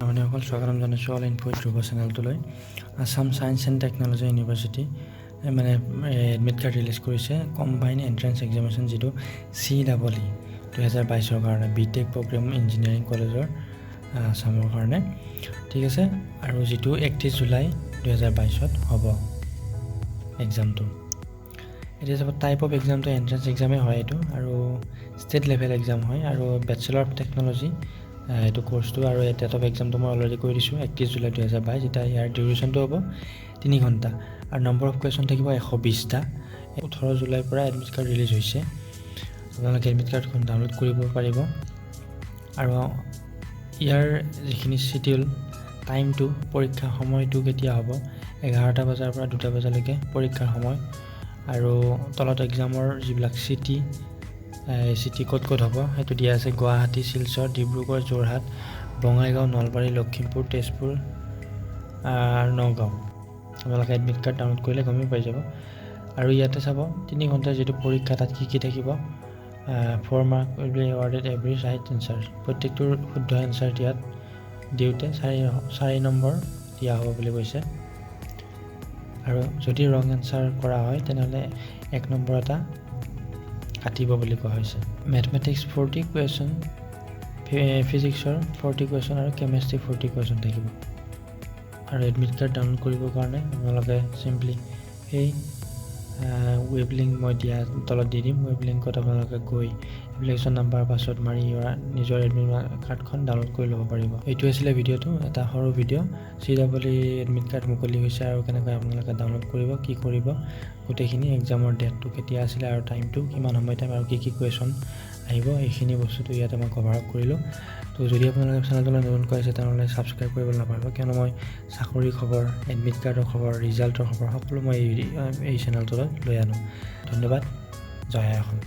বন্ধুসকল, স্বাগতম জনাইছোঁ অল ইনফো ধ্ৰুৱ চেনেলটোলৈ। Assam science and technology university মানে এডমিট কাৰ্ড ৰিলিজ কৰিছে, কম্বাইন এণ্ট্ৰেঞ্চ এক্সামিনেশ্যন যিটো চি ডাবল ই 2022ৰ কাৰণে, বি টেক প্ৰগ্ৰেম ইঞ্জিনিয়াৰিং কলেজৰ আছামৰ কাৰণে, ঠিক আছে। আৰু যিটো 31 জুলাই 2022ত হ'ব এক্সামটো। এতিয়া চাব, টাইপ অফ এক্সামটো এণ্ট্ৰেঞ্চ এক্সামেই হয় এইটো আৰু ষ্টেট লেভেল এক্সাম হয় আৰু বেচেলৰ অফ টেকন'লজি এইটো কৰ্চটো। আৰু ডেট অফ এক্সামটো মই অলৰেডি কৈ দিছোঁ, 31 জুলাই 2022। এতিয়া ইয়াৰ ডিউৰেশ্যনটো হ'ব 3 ঘণ্টা আৰু নম্বৰ অফ কুৱেশ্যন থাকিব 120টা। 18 জুলাইৰ পৰা এডমিট কাৰ্ড ৰিলিজ হৈছে। আপোনালোকে এডমিট কাৰ্ডখন ডাউনলোড কৰিব পাৰিব। আৰু ইয়াৰ যিখিনি চিডিউল, টাইমটো, পৰীক্ষাৰ সময়টো কেতিয়া হ'ব, 11টা বজাৰ পৰা 2টা বজালৈকে পৰীক্ষাৰ সময়। আৰু তলত এক্সামৰ যিবিলাক চিটি চিটি ক'ত ক'ত হ'ব সেইটো দিয়া আছে: গুৱাহাটী, শিলচৰ, ডিব্ৰুগড়, যোৰহাট, বঙাইগাঁও, নলবাৰী, লখিমপুৰ, তেজপুৰ আৰু নগাঁও। আপোনালোকে এডমিট কাৰ্ড ডাউনলোড কৰিলে গমেই পাই যাব। আৰু ইয়াতে চাব, 3 ঘণ্টাৰ যিটো পৰীক্ষা তাত কি কি থাকিব। 4 mark will be awarded every right answer। প্ৰত্যেকটোৰ শুদ্ধ এনচাৰ দিয়াত দিওঁতে চাৰি চাৰি নম্বৰ দিয়া হ'ব বুলি কৈছে। আৰু যদি ৰং এনচাৰ কৰা হয়, তেনেহ'লে 1 নম্বৰ এটা কাটিব বুলি কোৱা হৈছে। মেথমেটিক্স 40 কুৱেশ্যন, ফিজিক্সৰ 40 কুৱেশ্যন আৰু কেমেষ্ট্ৰি 40 কুৱেশ্যন থাকিব। আৰু এডমিট কাৰ্ড ডাউনলোড কৰিবৰ কাৰণে আপোনালোকে চিম্পলি সেই ৱেব লিংক মই দিয়া তলত দি দিম। ৱেব লিংকত আপোনালোকে গৈ এপ্লিকেশ্যন নাম্বাৰ, পাছৱৰ্ড মাৰি নিজৰ এডমিট কাৰ্ডখন ডাউনলোড কৰি ল'ব পাৰিব। এইটো আছিলে ভিডিঅ'টো, এটা সৰু ভিডিঅ'। চি ডাবল ই admit card মুকলি হৈছে আৰু কেনেকৈ আপোনালোকে ডাউনলোড কৰিব, কি কৰিব, গোটেইখিনি এক্সামৰ ডেটটো কেতিয়া আছিলে আৰু টাইমটো কিমান সময় টাইম আৰু কি কি কুৱেশ্যন আহিব, এইখিনি বস্তুটো ইয়াতে মই কভাৰ আপ কৰিলোঁ। তো যদি আপোনালোকে চেনেলটোলৈ নতুনকৈ আছে, তেনেহ'লে ছাবস্ক্ৰাইব কৰিবলৈ নাপাহৰিব, কিয়নো মই চাকৰিৰ খবৰ, এডমিট কাৰ্ডৰ খবৰ, ৰিজাল্টৰ খবৰ সকলো মই এই চেনেলটোলৈ লৈ আনো। ধন্যবাদ। জয় আই অসম।